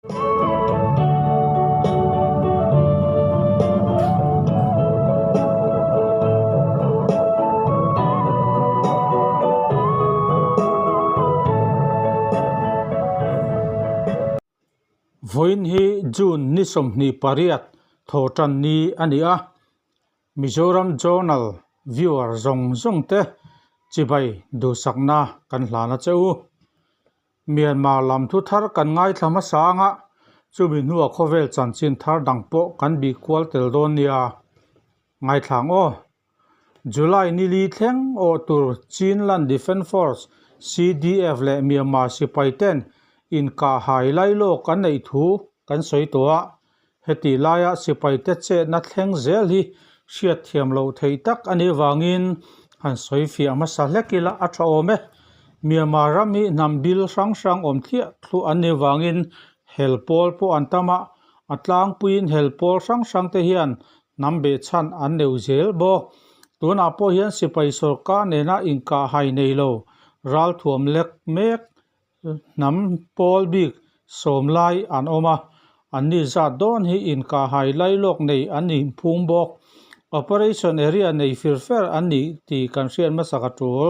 Vawiin hi June ni 28 thawhtan ni a ni a, Mizoram Journal viewer zawng zawng te chibai duhsakna kan hlan a che u. Myanmar lam thu thar kan ngaithla hmasa anga chumi hnuah khawvel chanchin thar dang pawh kan bih kual tel dawn nia. Ngaithla ang aw. July ni li thleng awh tur Chinland Defence Force, CDF, leh Myanmar sipai ten inkahhai lailawk an neih thu kan sawi tawh a. Heti laia sipaite chetna thleng zel hi hriatthiam loh theih tak a nih vangin han sawi fiah hmasa hlek ila a tha awm e. Myanmar ram hi hnam bil hrang hrang awm thliah thluah an nih vangin hel pawl pawh an tam a, a tlangpuiin hel pawl hrang hrang te hian hnam behchhan an neuh zel bawk. Tunah pawh hian sipai sawrkar nena inkahhai nei lo ralthuam lek mek Hnam pawl bik sawm lai an awm a, anni zat dawn hi inkahhai lailawk nei an inphum bawk. Operation area nei fir fer an ni tih kan hriat hmasak a tul.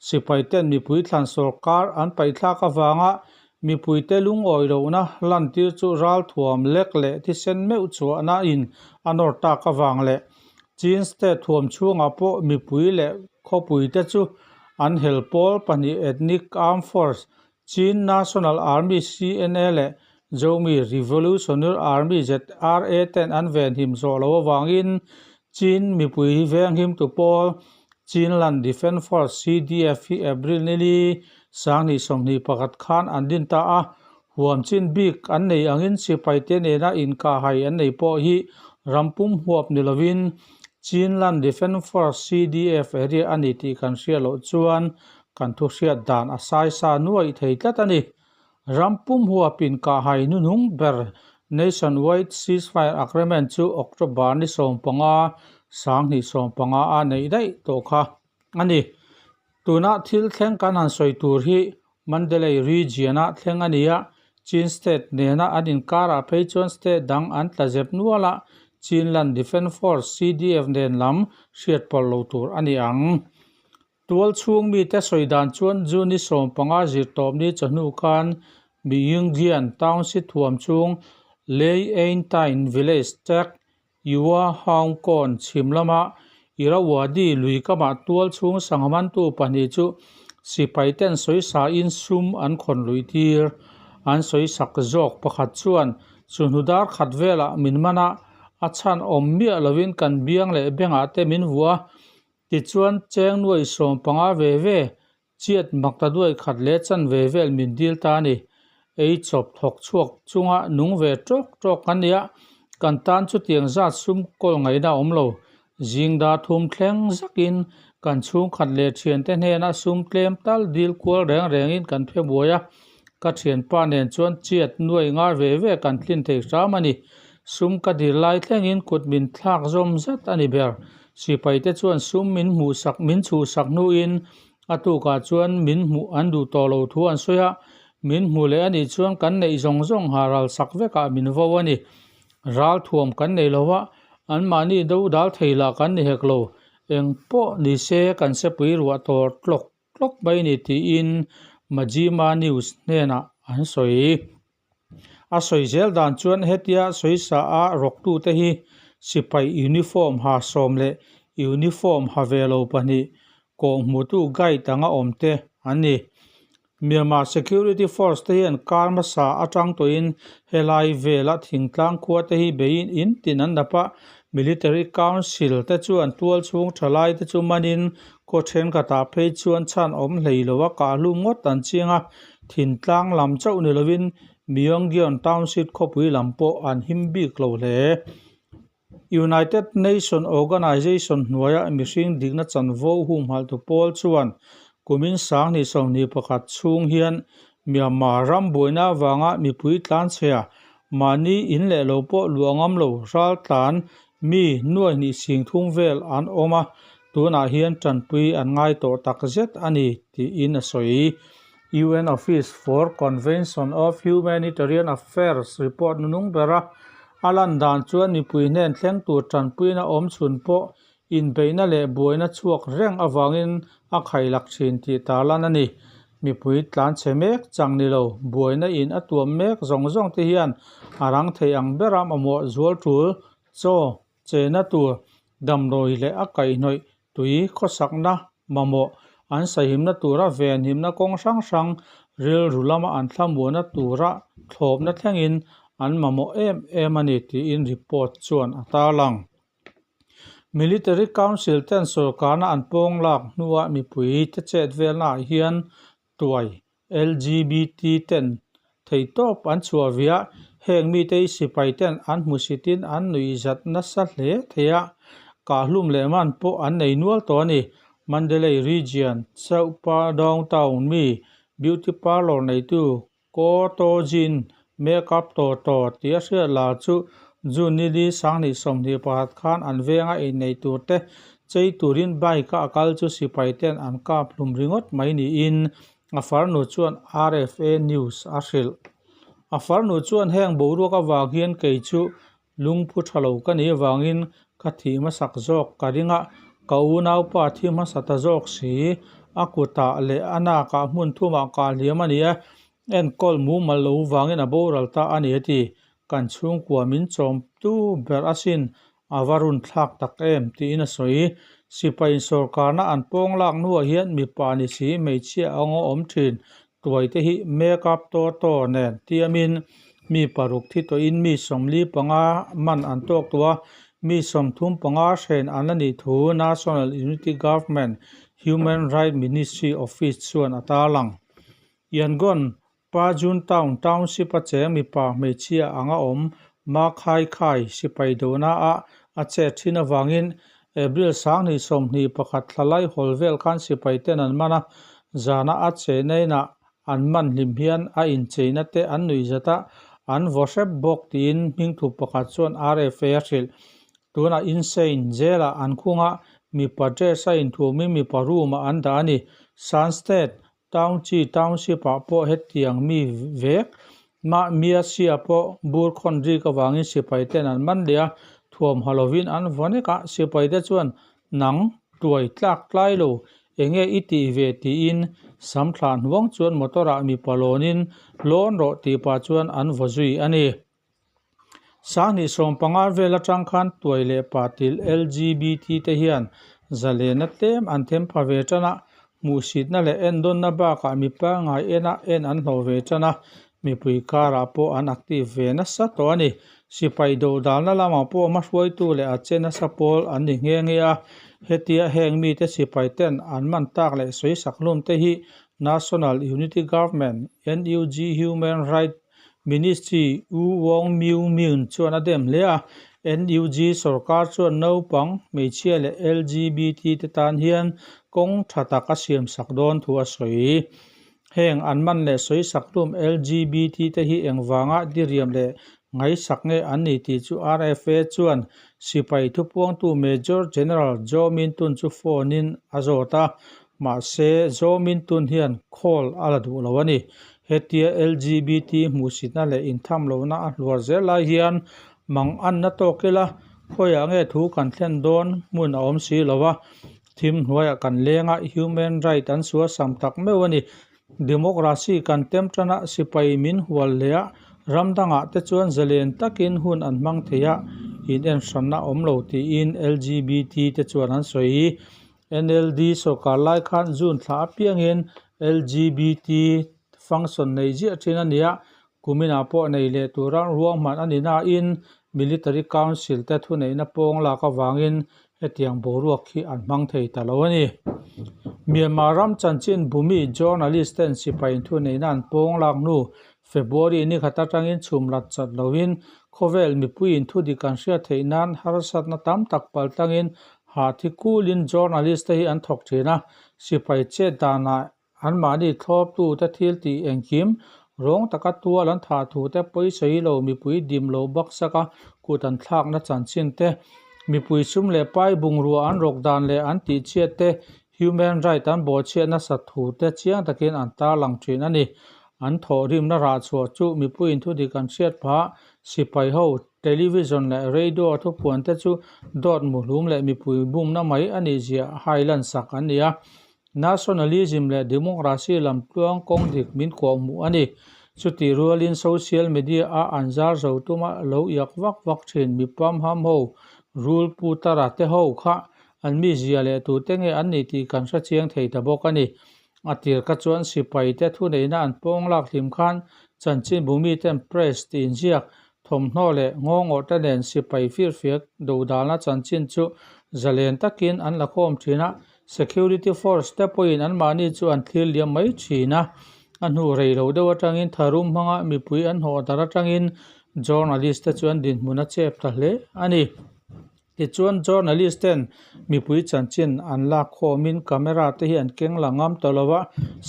Sipai ten mipui thlan sawrkar an paihthlak avanga mipuite lungawi lohna lantir chu ralthuam lek leh thisen meuh chhuahna in a nawr tak avang leh Chin state thuam chhungah pawh mipui leh khawpuite chu an hel pawl pahnih Ethnic Armed Force, Chin National Army, CNA, leh Zomi Revolutionary Army, ZRA, ten an venhim zawh loh avangin Chin mipui venghimtu pawl Chinland Defence Force, CDF, hi April nili 2021 khan an din ta a, Huam chin bik an nei angin sipaite nena inkahhai an nei pawh hi ram pum huap ni lovin Chinland Defence Force, CDF, area a ni tih kan hriat loh chuan kan thu hriat dan a saisa nuaih thei tlat a ni. Ram pum huap inkahhai hnuhnung ber Nationwide Ceasefire Agreement chu October ni 15, 2015 a neih daih tawh kha a ni. Tuna thil thleng kan han sawi tur hi Mandalay region-a thleng a ni a, Chin state nena an inkarah phei chuan state dang an tla zep nual a, Chinland Defence Force, CDF, nen lam hriat pawlh lo tur a ni ang. Tual chhung mite sawi dan chuan June ni 15 zirtawp ni chawhnu khan Myingyan township thuam chung Lei Ein Tain village tak Yua Haung Kawn chhim lama Irrawaddy lui kamah tual chhung sangha mantu pahnih chu sipai ten sawi in sum an khawn luih tir. An sawi sak zawk pakhat chuan chunhnu dar khat velah min man a, a chhan awm miah lovin kan biang leh bengah te min vuah a, tichuan cheng nuai 15 ve ve Chiat mak ta duai khat leh chan ve vel min dil ta a ni. Ei chawp thawk chhuak chunga nung ve tawk tawk kan ni a, kan tan chutiang zat sum kawl ngaihna a awm lo. Zing dar thum thleng zakin kan chhungkhat leh thiante hnena sum tlem tal dil kual reng rengin kan phe buai a, ka thianpa nen chuan chiat nuai ngar ve ve kan tlin thei hram a ni. Sum ka dil lai thlengin kut min thlak zawm zat a ni ber. Sipaite chuan sum min hmuhsak min chhuhsak hnuin a tukah chuan min hmuh an duh tawh lo thu an sawi a, min hmu leh a nih chuan kan neih zawng zawng ha ral sak vekah min vo a ni. Ral thuam kan nei lo a, anmahni do dal thei lah kan ni hek lo. Eng pawh ni se kan sepui ruah tawr tlawk tlawk mai a ni tiin Majima News hnenah an sawi. A sawi zel dan chuan hetia sawisa a rawktute hi sipai uniform ha sawm leh uniform ha ve lo pahnih kawhhmutu guide anga awm te an ni. Myanmar Security Force te hian kar hmasa atang tawhin helai vela thingtlang khua te hi beiin in tin an dap a, Military Council te chuan tual chhung thalai te chu manin khaw thenkhatah phei chuan chhan awm hlei lova kahhlum ngawt an chiang a, Thintlang lam chauh ni lovin Myongyeon Township khawpui lam pawh an him bik lo hle. United Nation Organization hnuaia mihring dikna chanvo humhalhtu pawl chuan kumin 2021 chhung hian Myanmar ram buaina avanga mipui tlanchhia mahni in leh lo pawh luah ngam lo raltlan mi nuai hnih sing thum vel an awm a, tunah hian tanpui an ngai tawh takzet a ni tiin a sawi. UN Office for Convention of Humanitarian Affairs report nunung bera a lan dan chuan mipui hnen thleng tur tanpuina awm chhun pawh inbeihna leh buaina chhuak reng avangin a khailak thin tih tarlan a ni. Mipui tlan chhe mek chang ni lo, buaina in a tuam mek zawng zawng te hian a rang thei ang bera mamawh zual tul, chaw, chena tur, damdawi leh a kaihhnawih tui khawsakna mamawh an sahimna tura venhimna kawng hrang hrang rilru lama an thlamuahna tura thlawpna thlengin an mamawh em em a ni tiin report chuan a tarlang. Military Council ten sawrkarna an pawng lak hnuah mipui te chet velnaah hian tuai LGBT ten theihtawp an chhuah ve a, heng mite hi sipai ten an hmusitin an nuihzat nasa hle thei a, kahhlum leh man pawh an nei nual tawh a ni. Mandalay Region, Chaupa Downtown mi beauty parlour neitu Ko To Jin make-up tawh tawh tih a hriat lar chu June ni li 2021 khan an venga innei tur te chei turin bike-a a kal chu sipai ten an kap hlum ringawt mai niin a farnu chuan RFA News a hrilh. A farnu chuan heng boruak avang hian kei chu lungphu tha lo ka nih avangin ka thih hmasak zawk ka ring a, ka unaupa thi hmasa ta zawk si, a kutah leh a nakah hmun thumah kah hliam a ni a, enkawl mumal lo vangin a boral ta a ni a ti. Kan chhungkua min chawmtu ber asin a va run thlak tak em tiin a sawi. Sipai sawrkarna an pawng lak hnuah hian mipa ni si hmeichhia a ngaw awm thin tuai te hi make up taw taw nen tiamin mi paruk thi tawhin mi 45 man an tawk tawh a, mi 35 hren an la nih thu National Unity Government Human Rights Ministry Office chuan a tarlang. Yangon Pa Jun Town Township a cheng mipa hmeichhia anga awm Ma Khai Khai sipai dona ah a chet thin avangin April 2021 thla lai hawl vel khan sipai ten an man a, zana a chehna inah an man hlim hian a incheina te an nuih zat a, an vaw hrep bawk tiin hmingthu pakhat chuan RFA a hrilh. Tunah Insein Jail ah an khung a, mipa dress a inthumin mipa room ah an dah a ni. Shan State Townchi Township ah pawh hetiang mi vek mah Miasia pawh bur khawn rik avangin sipai ten an man leh a, thuam ha lovin an vaw nek a, sipai te chuan nang tuai tlak tlai lo enge i tih ve tiin sam thlah hnuang chuan motor ah mipa lawnin lawn rawh tih pah chuan an vaw zui a ni. 2015 vel atang khan tuai leh patil LGBT te hian zalena tlem an them pha ve tan a, hmuhsitna leh endawnna bakah mipa ngai ena en an hlawh ve tan a, mipui karah pawh an active ve nasa tawh a ni. Sipai dodalna lamah pawh hmahruaitu leh a che nasa pawl an ni nghe nghe a, hetia heng mite sipai ten an man tak leh sawisak hlum te hi National Unity Government, NUG, Human Rights Ministry U Wong Myu Myint chuan a dem hle a, NUG sorkar chuan naupang, hmeichhia leh LGBT te tan hian kawng tha tak a siam sak dawn thu a sawi. Heng an man leh sawi sak hlum LGBT te hi engvanga diriam leh ngaihsak nge an ni tih chu RFA chuan sipai thupuangtu Major General Zaw Min Tun chu phone in a zawt a, Mahse, Zaw Min Tun hian call a la duh lo a ni. Hetia LGBT hmuhsitna leh intham lohna a hluar zel lai hian mang anna tawk ila, khawiah nge thu kan thlen dawn hmun a awm si lo a, thim hnuaiah kan leng a, human right an suasam tak meuh a ni. Democracy kan tem tan a, sipai min hual leh a, ram dangah te chuan zalen takin hun an hmang thei a, inenhranna awm lo tiin LGBT te chuan an sawi. NLD sawrkar lai khan June thla apiangin LGBT function nei ziah thin a ni a, kuminah pawh nei leh tura ruahman a ni nain Military Council te thuneihna pawng lak avangin hetiang boruak hi an hmang thei ta lo a ni. Myanmar ram chanchin bumi journalist ten sipai thuneihna an pawng lak hnu February ni khat atangin chhum lat chat lovin khawvel mipuiin thudik an hriat theih nan harsatna tam tak pal tlangin hahthi kulin journalist te hi an thawk thin a, sipai chet danah anmahni thlawptute thil tih engkim rawng taka tual an thah thu te pawisawi lo mipui dim lo baksak a kut an thlakna chanchin te, mipui sum leh pai bungrua an rawk dan leh an tihchhiat te. Human right an bawhchhiat nasat thu te chiang takin an tarlang thin a ni. An thawhrimna rah chhuah chu mipuiin thudik an hriat phah. Sipai ho television leh radio a thupuan te chu dawt muhlum leh mipui bumna mai a nih zia hailan sak an ni a. Nationalism leh democracy lam tluang kawng dik min kawhhmuh a ni. Chutih rualin social media a an zar zo tuma lo iak vak vak thin mi pamham ho, rul pu tara te ho kha an mizia leh tute nge an nih tih kan hre chiang thei ta bawk a ni. A tir kha chuan sipai te thuneihna an pawng lak hlim khan chanchinbu miten press tih inziak thawmhnaw leh nghawngawh te nen sipai firfiak dodalna chanchin chu zalen takin an la khawm thin a, security force te pawhin anmahni chu an thlir liam mai thin a. A hnu rei lo deuh atangin tharum hmanga mipui an hnawh dar atangin journalist te chu an dinhmun a chep ta hle a ni. Tichuan journalist ten mipui chanchin an lak khawmin camera te hi an keng la ngam ta lo a,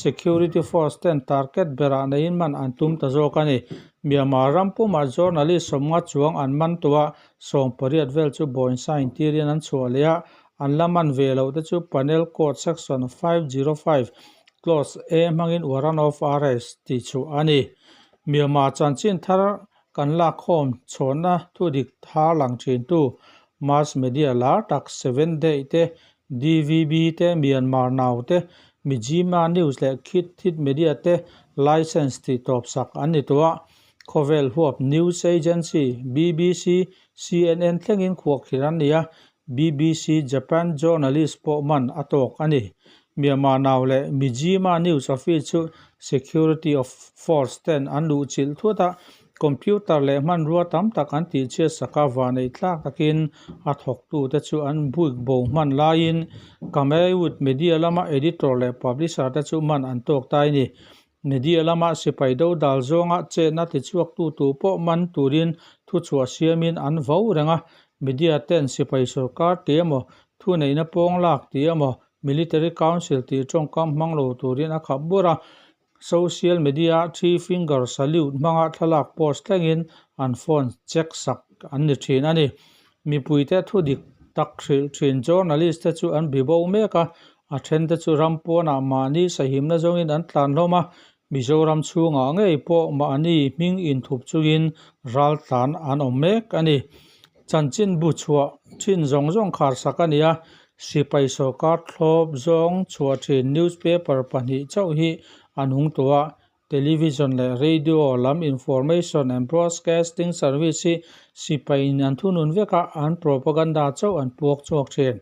security force ten target berah neiin man an tum ta zawk a ni. Myanmar ram pumah journalist sawmnga chuang an man tawh a, 80 vel chu bawinsa intirin an chhuah leh a, an la man ve loh te chu Panel Code Section 505 Clause A hmangin warrant of arrest tih chhuah a ni. Myanmar chanchin thar Kan lakkhawm chhawnna thudik thar lang thintu mass media lar tak Seven Day te, DVB te, Myanmar Now te, Mizzima News leh Khit Thit Media te licence tih tawp sak an ni tawh a. Khawvel huap news agency BBC, CNN thlengin khuahkhirh an ni a, BBC Japan journalist pawh man a tawk a ni. Myanmar Now leh Mizzima News office chu security of force ten an luh chilh thut a, computer leh hmanrua tam tak an tihchhiat sak a, vanei tlak takin a thawktute chu an buik bo hman laiin Kamewood Media lama editor leh publisher te chu man an tawk ta a ni. Media lama sipai do dal zawnga chetna tichhuaktu tu pawh man turin thuchhuah siamin an vo reng a, media ten sipai sorkar tih emaw, thuneihna pawng lak tih emaw, military council tih tawngkam hmang lo turin a khap bur a, social media a three finger salute hmanga thlalak post thlengin an phone check sak an ni thin a ni. Mipuite thudik tak hrilh thin journalist te chu an bibo mek a, A thente chu ram pawnah mahni sahimna zawngin an tlan hlawm a, Mizoram chhungah ngei pawh mahni hming inthup chungin ral tlan an awm mek a ni. Chanchin bu chhuah thin zawng zawng khar sak a ni a, sipai sawrkar thlawp zawng chhuah thin newspaper pahnih chauh hi an hung tawh a, Television leh radio lam Information and Broadcasting Service hi sipaiin an thunun vek a, an propaganda chauh an puak chhuak thin.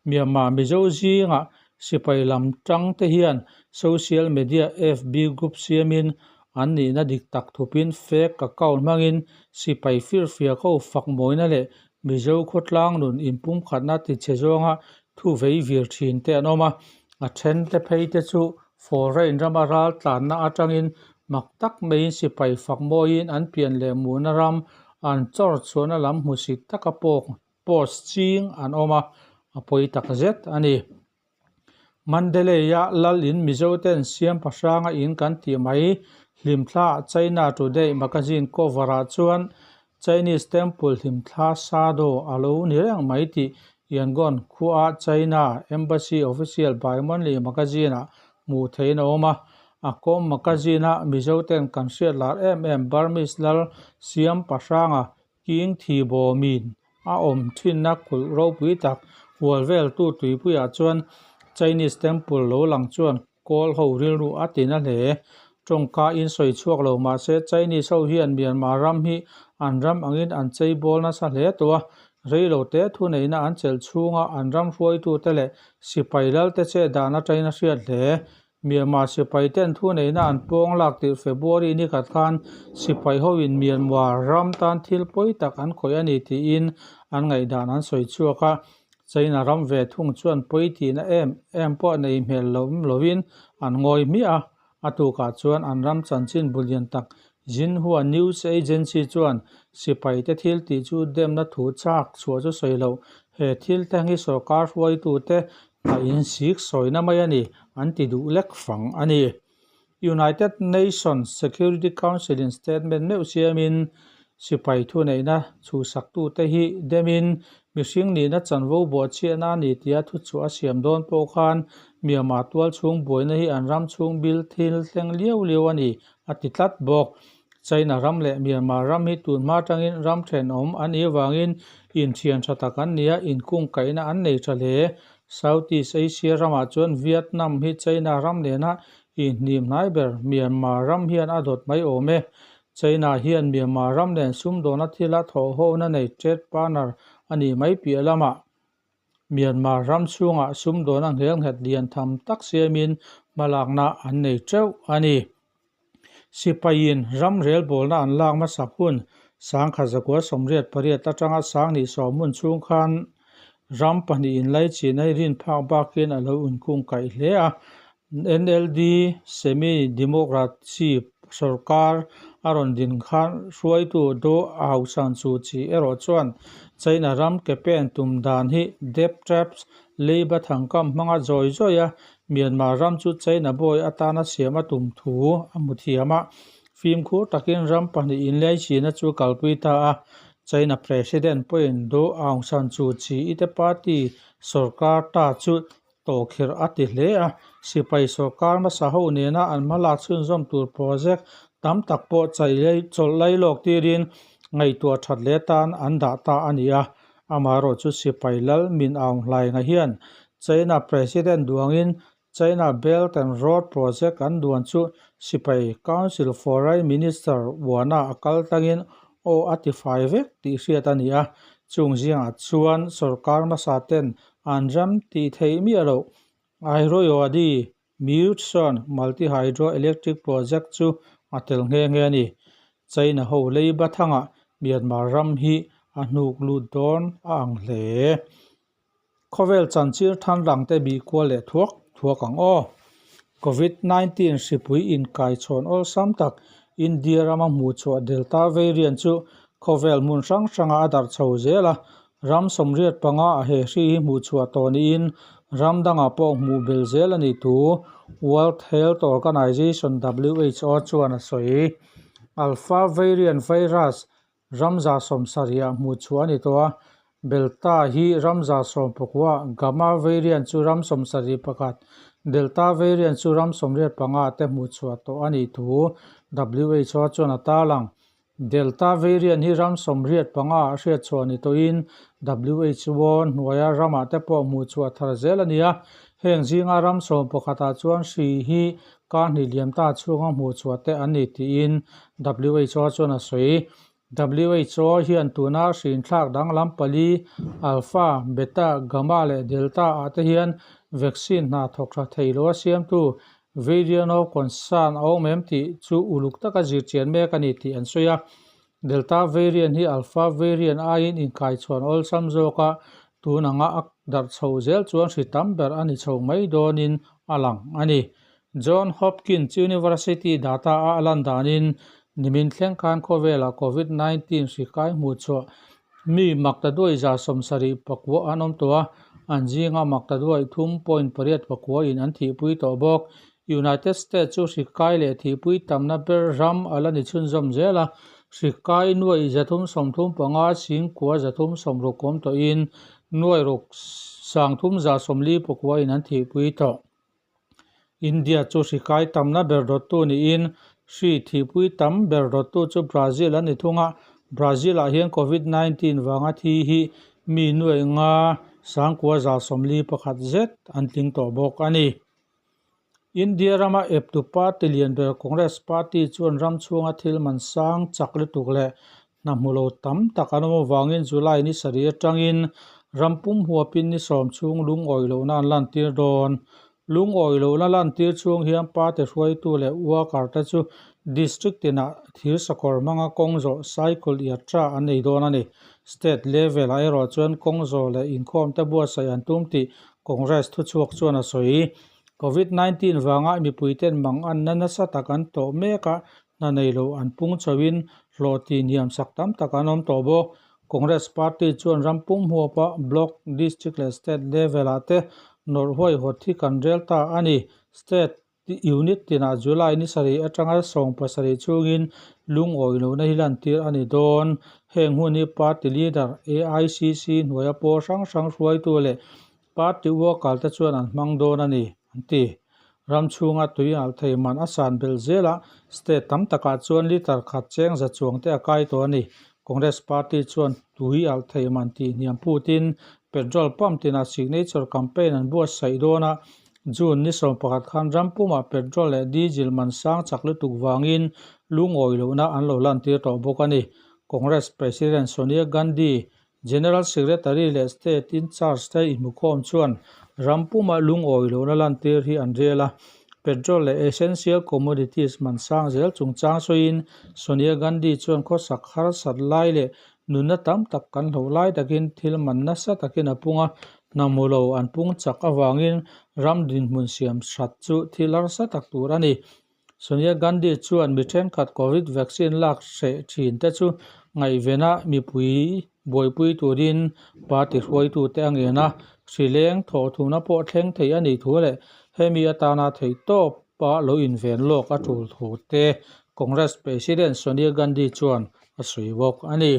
Myanmar Mizo zingah sipai lam tang te hian social media FB group siamin an nihna dik tak thupin fake account hmangin sipai firfiak ho fak mawina leh Mizo khawtlang nun inpumkhatna tichhe zawnga thu vei vir thin te an awm a, a then te phei te chu foreign rama ral tlanna atangin mak tak maiin sipai fak mawiin an pian leh muhna ram an chawr chhuahna lam hmusit taka pawk post ching an awm a, a pawi tak zet a ni. Mandalay-a lal in Mizo ten siam pahranga in kan tih mai hlimthla China Today magazine cover-ah chuan Chinese temple hlimthla Sado a lo ni reng mai tih Yangon khua China Embassy official bi-monthly magazine-ah hmuh theihin a awm a. A kawm magazine-a Mizo ten kan hriat lar em em Burmese lal siam pahranga King Thibawmin a awm thinna kulh ropui tak hual veltu tuipuiah chuan Chinese temple lo lang chuan kawl ho rilru a ti na hle. Tawngka in sawi chhuak lo mahse Chinese ho hian Myanmar ram hi an ram angin an chei bawl nasa hle tawh a, reilo te thuneihna an chelh chhunga an ram hruaitute leh sipai lalte chet dan atangin a hriat hle. Myanmar sipai ten thuneihna an pawng lak tirh February ni khat khan sipai hoin Myanmar ram tan thil pawi tak an khawih a ni tiin an ngaihdan an sawi chhuak a. China ram ve thung chuan pawi tihna em em pawh nei hmel lo lovin an ngawi hmiah a. A tukah chuan an ram chanchin bu lian tak Xinhua News Agency chuan sipaite thil tih chu demna thu chak chhuah chu sawi loh. He thil thleng hi sorkar hruaitute Hna in sik sawina mai a ni, an ti duh lek fang a ni. United Nations Security Council in statement meuh siamin sipai thuneihna chhuhsaktute hi demin Mihring nihna chanvo buahchhiahna a ni tia thuchhuah a siam dawn pawh khan Myanmar tual chhung buaina hi an ram chhung bil thil thleng liau liau a ni a ti tlat bawk. China ram leh Myanmar ram hi tun hma atangin ram thenawm an nih avangin inthian tha tak an ni a, inkungkaihna an nei tha hle. Southeast Asia ramah chuan Vietnam hi China ram nena inhnim hnai ber Myanmar ram hian a dawt mai awm e. China hian Myanmar ram nen sumdawna thila thawhhawna nei trade partner a nih mai piah lamah Myanmar ram chhungah sumdawna nghelnghet lian tham tak siamin hmalakna an nei teuh a ni. Sipaiin ram relbawlna an lak hmasak hun sangkhat zakua 88 atanga sanghnih sawm hun chhung khan ram pahnih inlaichin a rin phak bakin a lo inkungkaih hle a. NLD semi-democracy sorkar a rawn din khan hruaitu Daw Aung San Suu Kyi erawh chuan China ram ke pen tum dan hi debt traps leiba thangkam hmanga zawi zawi a, Myanmar ram chu China bawi atana siam a tum thu a hmu thiam a, fimkhur takin ram pahnih inlaichinna chu kalpui ta a. China President pawhin Daw Aung San Suu Kyi te party sorkar ta chu Tawhkhirh a ti hle a, sipai sorkar hmasa ho nena an hmalak chhunzawm tur project tam tak pawh chawlh lai lawk tirin ngaihtuah that leh tan an dah ta a ni a. Amaherawh chu sipai lal Min Aung Hlaing a hian China President duangin China Belt and Road Project an duan chu sipai Council Foreign Minister uana a kal tlangin aw a ti fai vek tih hriat a ni a. Chung zingah chuan sorkar hmasa ten An ram tih theih miah loh Airoyawadi Myutson Multi Hydro Electric Project chu a tel nghe nghe a ni. China ho leiba thangah Myanmar ram hi a hnuk lut dawn a ang hle. Khawvel chanchir than rangte bih kual leh thuak thuak ang aw. Covid 19 hripui inkaichhawn awlsam tak India rama hmuhchhuah Delta variant chu khawvel hmun hrang hrangah a darh chho zel a, Ram 85 a he hri hi hmuhchhuah tawh niin ram dangah pawh hmuh bel zel a nih thu World Health Organization, who, chuan a sawi. Alpha variant virus ram 70 ah hmuhchhuah a ni tawh a, Belta hi ram 19 ah, Gamma variant chu ram 71, Delta variant chu ram 85 ah te hmuhchhuah tawh a nih thu who chuan a tarlang. Delta variant hi ram 85 ah hriatchhuah ni tawhin WHO hnuaia ramah te pawh hmuhchhuah thar zel a ni a. Heng zinga ram 11 ah chuan hri hi kar hnih liam ta chhunga hmuhchhuah te an ni tiin WHO chuan a sawi. WHO hian tuna hrinthlak danglam pali Alpha, Beta, Gamma leh Delta ah te hian vaccine hna thawk tha thei lo a siamtu Variant of concern a awm em tih chu uluk taka zirchian mek a ni tih an sawi a. Delta variant hi Alpha variant aiin inkaichhuan awlsam zawk a, tun anga a darh chho zel chuan hri tam ber a ni chho mai dawnin a lang a ni. John Hopkins University data a a lan danin nimin thleng khan khawvelah Covid 19 hri kai hmuh chhuah Mi maktaduai 74 an awm tawh a, an zinga maktaduai 3.8 in an thihpui tawh bawk. United States chu hri kai leh thihpui tamna ber ram a la ni chhunzawm zel a, hri kai nuai 335 9,360 awm tawhin nuai ruk 3,149 in an thihpui tawh. India chu hri kai tamna ber dawttu niin hri thihpui tam ber dawttu chu Brazil a ni thung a. Brazil-ah hian Covid 19 vanga thi hi mi nuaih nga 9,141 zet an tling tawh bawk a ni. India rama eptu party lian ber Congress party chuan ram chhunga thil man sang chak lutuk leh Hna hmu lo tam tak an awm avangin July ni sarih atangin ram pum huapin ni sawm chhung lungawi lohna an lantir dawn. Lungawi lohna lantir chhung hian party hruaitu leh worker te chu district tinah thir sakawr hmanga kawng zawh cycle yatra an nei dawn a ni. State level ah erawh chuan kawng zawh leh inkhawm te buatsaih an tum tih Congress thuchhuak chuan a sawi. Covid 19 vanga mipuiten manganna nasa tak an tawh mek a, Hna nei lo an pung chauhin hlawh tih hniam sak tam tak an awm tawh bawk. Congress party chuan ram pum huapa block, district leh state level ah te nawrh huaihawt hi kan rel ta a ni. State unit tinah July ni sarih atanga 17 chhungin lungawi lohna hi lantir a ni dawn. Heng hun hi party leader, AICC hnuaia pawl hrang hrang hruaitu leh party worker te chuan an hmang dawn a ni, an ti. Ram chhunga tui alh thei man a san belh zel a, state tam takah chuan litre khat cheng za chuang te a kai tawh a ni. Congress party chuan tui alh thei man tih hniam phutin petrol pump tinah signature campaign an buatsaih dawn a, June ni 11 khan ram pumah petrol leh diesel man sang chak lutuk vangin lungawi lohna an lo lantir tawh bawk a ni. Congress President Sonia Gandhi, General Secretary leh State in charge te inhmukhawm chuan ram puma lungawi lohna lantir hi an rel a. Petrol leh essential commodities man sang zel chungchang sawiin Sonia Gandhi chuan khawsak harsat lai leh nunna tam tak kan hloh lai takin thil man nasa takin a pung a, hna hmu lo an pung chak avangin ram dinhmun siam that chu thil harsa tak tur a ni. Sonia Gandhi chuan mi thenkhat Covid vaccine lak hreh thin te chu ngaihvena mipui buaipui turin party hruaitute a ngen a, hri leng thawhthumna pawh thleng thei a nih thu leh hemi atana theihtawpa lo inven lawk a tul thu te Congress President Sonia Gandhi chuan a sawi bawk a ni.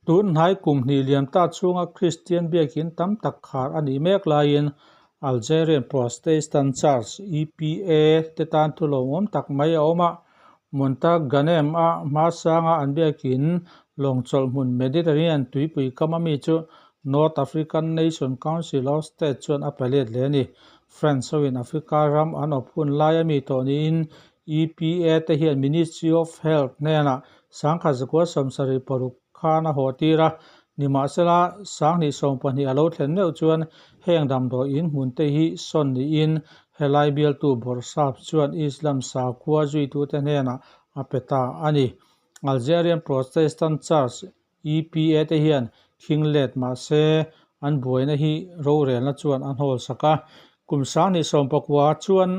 Tun hnai kum hnih lian ta chhunga Kristian biakin tam tak khar a nih mek laiin Algerian Protestant Church, EPA, te tan thu lawmawm tak mai a awm a. Montaganem-a hmasanga an biakin lawng chawlhhmun Mediterranean tuipui kam ami chu North African Nation Council of State chuan a pe let hle a ni. France hoin Africa ram an awp hun lai ami tawh niin EPA te hian Ministry of Health hnenah 1976 khan a haw tir a, nimahsela 2020 a lo thlen meuh chuan heng damdawi in hmun te hi sawn niin helai bialtu Bawrhsap chuan Islam sakhua zuitute hnenah a pe ta a ni. Algerian Protestant Church, EPA te hian khing let mahse an buaina hi rorelna chuan a hnawl sak a. Kum 2019 chuan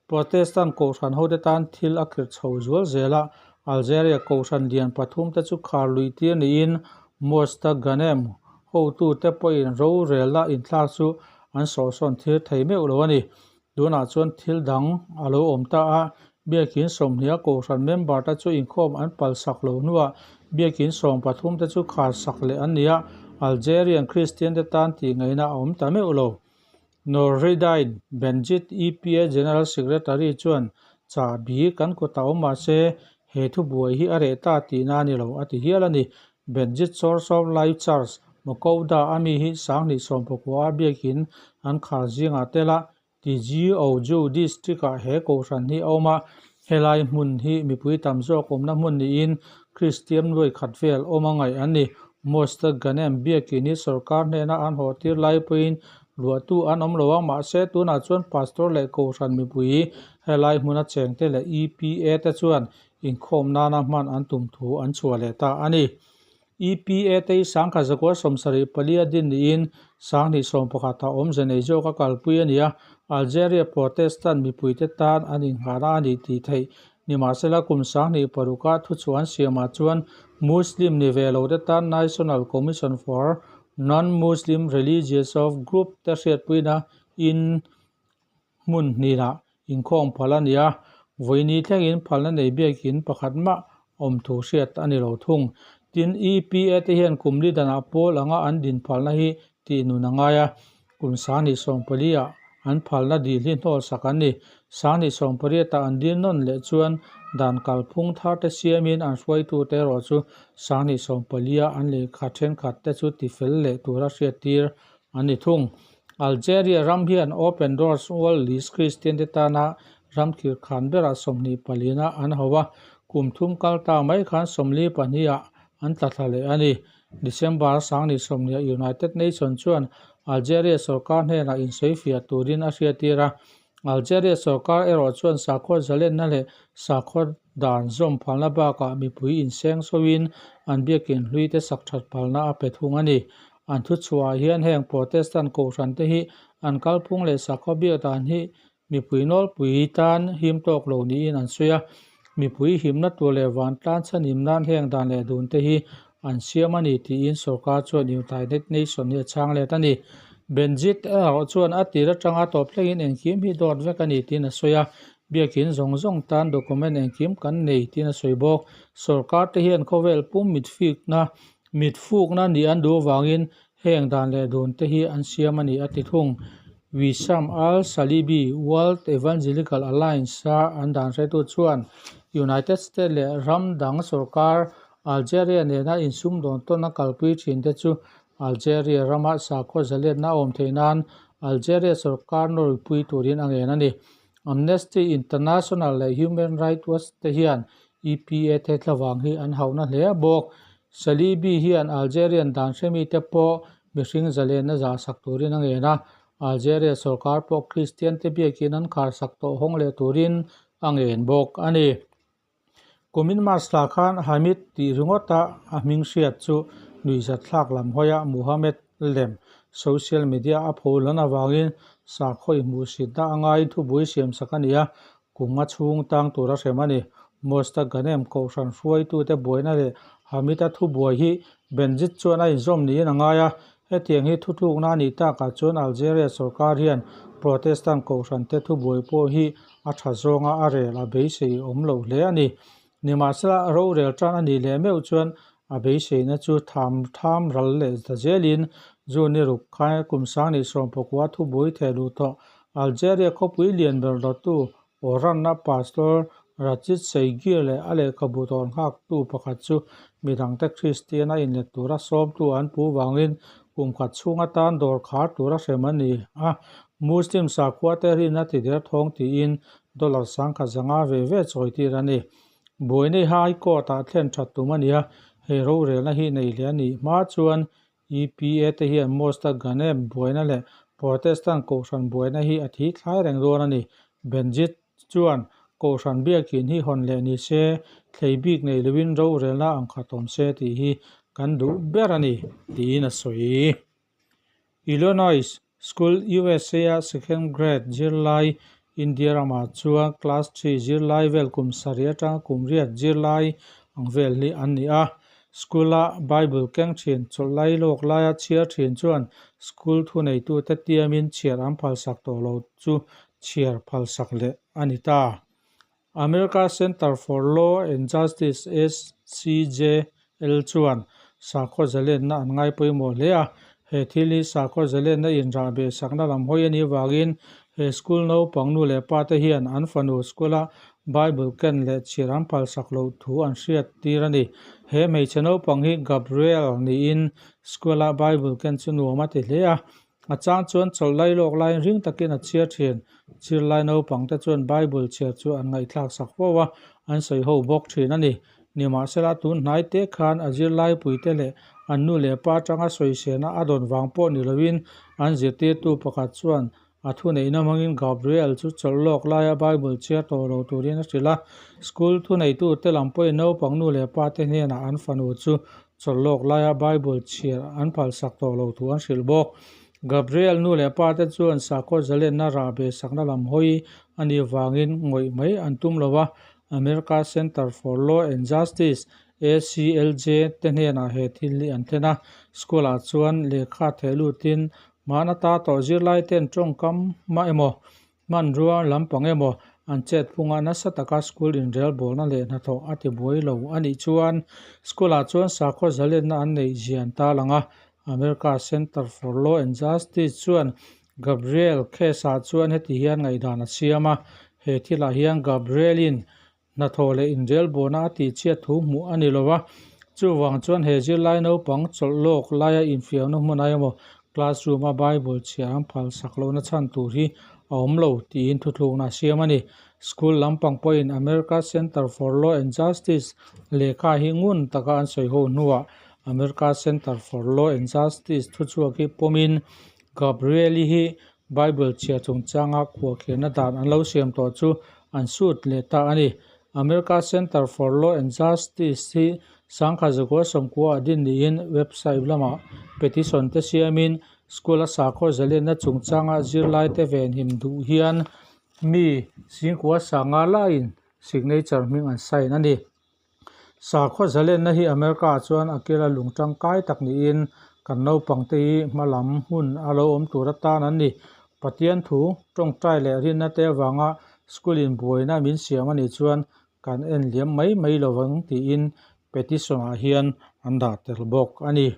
Protestant kohhran hote tan thil a khirh chho zual zel a, Algeria kohhran lian pathum te chu khar lui tir niin Mostaganem hotute pawhin rorelna inthlak chu an sawhsawn thir thei meuh lo a ni. Tunah chuan thil dang a lo awm ta a, Biakin 20 a kohhran member te chu inkhawm an pal sak lo hnuah Biakin 13 te chu khar sak leh an ni a, Algerian Kristian te tan tih ngaihna a awm ta meuh lo. Noureddine Bendjid, EPA General Secretary chuan chahbi kan kutah awm mah se he thubuai hi a reh ta tihna a ni lo a ti hial a ni. Bendjid Source of Life Church, Mokouda a mi hi 2019 a biakin an khar zingah tel a, Tgioju District-ah he kohhran hi a awm a, helai hmun hi mipui tam zawk awmna hmun niin Kristian nuai khat vel awm a ngaih an ni. Mostaganem biakin hi sorkar hnena an haw tir lai pawhin luahtu an awm lo a, mahse tunah chuan Pastor leh kohhran mipui helai hmuna chengte leh EPA te chuan inkhawm nana hman an tum thu an chhuah leh ta a ni. EPA te hi 1974 a din niin 2011 ah awmze nei zawk a kalpui a ni a, Algeria Protestant mipuite tan an inghahna a ni tih theih. Nimahsela kum 2006 a thuchhuah an siamah chuan Muslim ni ve lote tan National Commission for Non-Muslim Religious of Group te hriatpuina in hmun hnihah inkhawm phal a ni a, vawiini thlengin phalna nei biakin pakhat mah awm thu hriat a ni lo thung. Tin, EPA te hian kum li danah pawl anga an din phalna hi tih nun a ngai a, kum 2024 ah an phalna dil hi hnawl sak an ni. 2028 ah an dil nawn leh chuan dan kalphung thar te siamin an hruaitute erawh chu 2024 ah an lehkha thenkhat te chu tifel leh tura hriattir an ni thung. Algeria ram hian Open Doors World List Kristian te tana ram thirkhan berah 24 ah an ho a, kum thum kal ta mai khan 42 ah an tla thla leh a ni. December 2020 ah United Nations chuan Algeria sorkar hnenah insawifiah turin a hriattir a. Algeria sorkar erawh chuan sakhaw zalenna leh sakhaw dan zawm phalna bakah mipui inseng soin an biakin hlui te sak that phalna a pe thung a ni. An thuchhuahah hian heng Protestant kohhran te hi an kalphung leh sakhaw biak dan hi mipui nawlpui tan him tawk lo niin an sawi a. Mipui himna tur leh vantlan chhanim nan heng dan leh dun te hi an siam a ni tiin sorkar chuan United Nation hi a chhang let a ni. Benjit erawh chuan a tir atanga tawp thlengin engkim hi dawt vek a ni tiin a sawi a. Biakin zawng zawng tan document engkim kan nei tiin a sawi bawk. Sorkar te hian khawvel pum mitfikna mitfukna nih an duh avangin heng dan leh dun te hi an siam a ni a ti thung. Wissam Al-Salibi, World Evangelical Alliance-a an dan hretu chuan United States leh ram dang sorkar Algeria nena insumdawn tawn a kalpui thin te chu Algeria rama sakhaw zalenna a awm theih nan Algeria sorkar nawrpui turin a ngen a ni. Amnesty International leh Human Rights Watch te hian EPA te thlavang hi an hauhna hle bawk. Salibi hian Algerian dan hremite pawh mihring zalenna zahsak turin a ngen a, Algeria sorkar pawh Kristian te biakin an kharsak tawh hawng leh turin a ngen bawk a ni. Kumin March thla khan Hamid tih ringawta a hming hriat chu nuihzatthlak lam hawia Muhammad lem social media a pho lan avangin sakhaw inhmuhsitna a ngaiin thubui siamsak a ni a, kum nga chhung tang tura hrem a ni. Mostaganem kohhran hruaitute buaina leh Hamid-a thubuai hi Benjit chuan a inzawm niin a ngai a, Hetiang hi thutlukna a nih takah chuan Algeria sorkar hian Protestant kohhrante thubuai pawh hi a tha zawnga a rel a beisei awm lo hle a ni. Nimahsela, rorel tan a nih leh meuh chuan a beiseina chu tham tham ral leh ta zelin June ni ruk khan kum sangni sawmpakua thubuai theh luh tawh Algeria khawpui lian ber dawttu Oran-a Pastor Rachid Seigir leh a lehkhabu tawn nghaktu pakhat chu midangte Kristian-a inlet tura sawmtu an pu vangin kum khat chhung atan dawr khar tura hrem a ni a. Muslim sakhuate rinna tider thawng tiin dollar sangkhat zanga ve ve chawi tir a ni. Buaina High Court-ah thlen that tum a ni a, hei rorelna hi nei leh a nih hma chuan EPA te hian Mosta Ganem buaina leh Protestant kohhran buaina hi a thi thlai reng dawn a ni. Benjit chuan kohhran biakin hi hawn leh ni se, thlei bik nei loin rorelna ang khat awm se tih hi kan duh ber a ni, tiin a sawi. Illinois School USA-a second grade zirlai India ramah chuan class three zirlai vel kum sarih atanga kum riat zirlai ang vel hi an ni a. School-a Bible keng thin chawlh lai lawk laia chhiar thin chuan school thuneitute tiamin chhiar an phalsak tawh lo chu chhiar phalsak leh a ni ta. America Center for Law and Justice, ACJL, chuan sakhaw zalenna an ngai pawimawh hle a, he thil hi sakhaw zalenna inrahbeh sakna lam hawi a nih vangin he school naupang nu leh pa te hian an fanu school-a Bible ken leh chhiar an phalsak loh thu an hriat tir a ni. He hmeichhe naupang hi Gabriel niin school-a Bible ken chu nuam a ti hle a, A chang chuan chawlh lai lawk laiin ring takin a chhiar thin. Zirlai naupangte chuan Bible chhiar chu an ngaihthlak sak fo a, an sawi ho bawk thin a ni. Nimahsela, tun hnai te khan a zirlaipuite leh an nu leh pa atanga sawisena a dawn vang pawh ni loin an zirtirtu pakhat chuan a thuneihna hmangin Gabriel chu chawlh lawk laia Bible chhiar tawh lo turin a hrilh a. School thuneitute lam pawhin naupang nu leh pate hnenah an fanu chu Chawlh lawk laia Bible chhiar an phalsak tawh lo thu an hrilh bawk. Gabriel nu leh pa te chuan sakhaw zalenna rah ve sakna lam hawi a nih vangin ngawih mai an tum lo a, America Center for Law and Justice, ACLJ, te hnenah he thil hi an thlen a. School-ah chuan lehkha theh lutin hmana ta tawh zirlai ten tawngkam mah emaw Hmanrua lampang emaw an chet phunga nasa taka school inrelbawlna leh hnathawh a ti buai lo a nih chuan school-ah chuan sakhaw zalenna an neih zian ta lang a. America Center for Law and Justice chuan Gabriel case-ah chuan heti hian ngaihdan a siam a, he thilah hian Gabriel-in Hnathawh leh inrelbawhna a tihchhiat thu hmuh a ni lo a, chuvang chuan he zirlai naupang chawlh lawk laia infiamna hmunah emaw classroom-a Bible chhiar an phalsak lohna chhan tur hi a awm lo tiin thuthlukna a siam a ni. School lampang pawhin America Center for Law and Justice lehkha hi ngun taka an sawi ho hnuah America Center for Law and Justice thuchhuak hi pawmin Gabriel-i hi Bible chhiar chungchanga khuahkhirhna dan an lo siam tawh chu an sut leh ta a ni. America Center for Law and Justice hi sangkhat zakua sawmkua ah din niin website lamah petition te siamin school-a sakhaw zalenna chungchanga zirlaite venhim duh hian mi singkua sanga laiin signature hming an sign a ni. Sakhaw zalenna hi America ah chuan a kela lung tangkai tak niin kan naupangte hi hma lam hun a lo awm tur atan an ni. Pathian thu, tawngtai leh rinna te avanga School in buaina min siam a nih chuan kan en liam mai mai lo vang tiin petition ah hian an dah tel bawk a ni.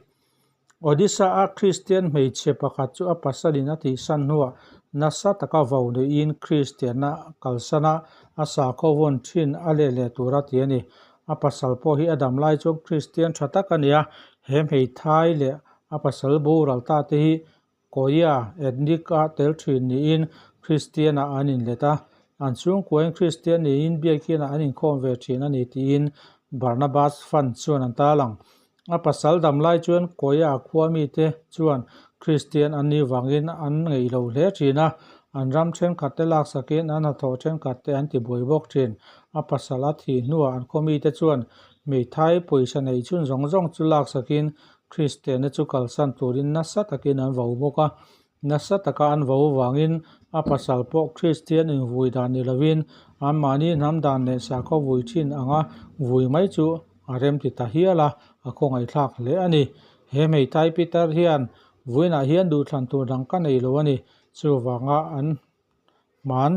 Odisha a Kristian hmeichhe pakhat chu a pasalin a tihsan hnuah nasa taka vo neiin Kristianna kalsan a, a sakhaw vawn thin a let leh tur a ti a ni. A pasal pawh hi a dam lai chuan Kristian tha tak a ni a, he hmeithai leh a pasal boral ta te hi Koya ethnic a tel thin niin Kristian ah an inlet a, an chhungkuain Kristian niin biakin ah an inkhawm ve thin a ni tiin Barnabas Fund chuan an tarlang. A pasal dam lai chuan Koya khua mite chuan Kristian an nih vangin an ngeih lo hle thin a, an ram thenkhat te laksakin an hnathawh thenkhat te an tibuai bawk thin. A pasal a thih hnuah an khaw mite chuan hmeithai pawisa neih chhun zawng zawng chu laksakin Kristianna chu kalsan turin nasa takin an vo bawk a. Nasa taka an vo avangin a pasal pawh Kristian invui dan ni lovin anmahni hnam dan leh sakhaw vui thin anga vui mai chu a remti ta hial a, a khawngaihthlak hle a ni. He hmeithai Peter hian vuinah hian duhthlan tur dang ka nei lo a ni. Chuvanga an Hman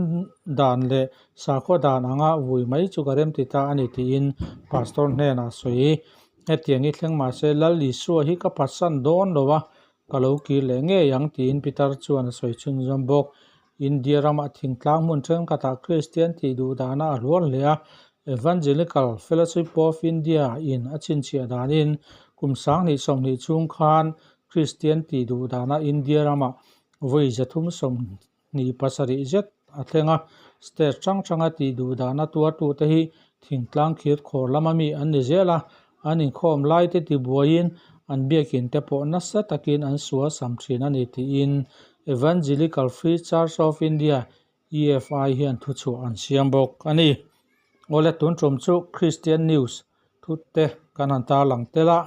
dan leh sakhaw dan anga vui mai chu ka remti ta a ni tiin Pastor hnenah sawi. Hetiang hi thleng mahse Lal Isua hi ka phatsan dawn lo a, ka lo kir leh ngei ang tiin Peter chuan a sawi chhunzawm bawk. India ramah thingtlang hmun thenkhatah Kristian tih duh dana a hluar hle a, Evangelical Fellowship of India in a chhinchhiah danin kum 2020 chhung khan Kristian tih duh dana India ramah Vawi 327 zet a thleng a, state hrang hranga tih duh dahna tuartute hi thingtlang khir khawr lama mi an ni zel a, an inkhawm laite tibuaiin an biakin te pawh nasa takin an sual sam thin a ni tiin Evangelical Free Church of India, EFI, hian thuchhuah an siam bawk a ni. Awle tun tum chu Christian News thute kan han tarlang tel a,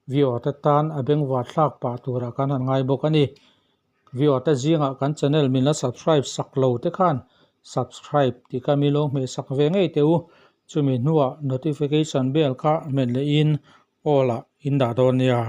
viewer te tan a bengvar thlak pah turah kan han ngai bawk a ni. Viewer te zingah kan channel min la subscribe sak lo te khan subscribe tih kha min lo hmeh sak ve ngei teh u. Chumi hnuah notification bell kha hmet lehin all ah in dah dawn nia.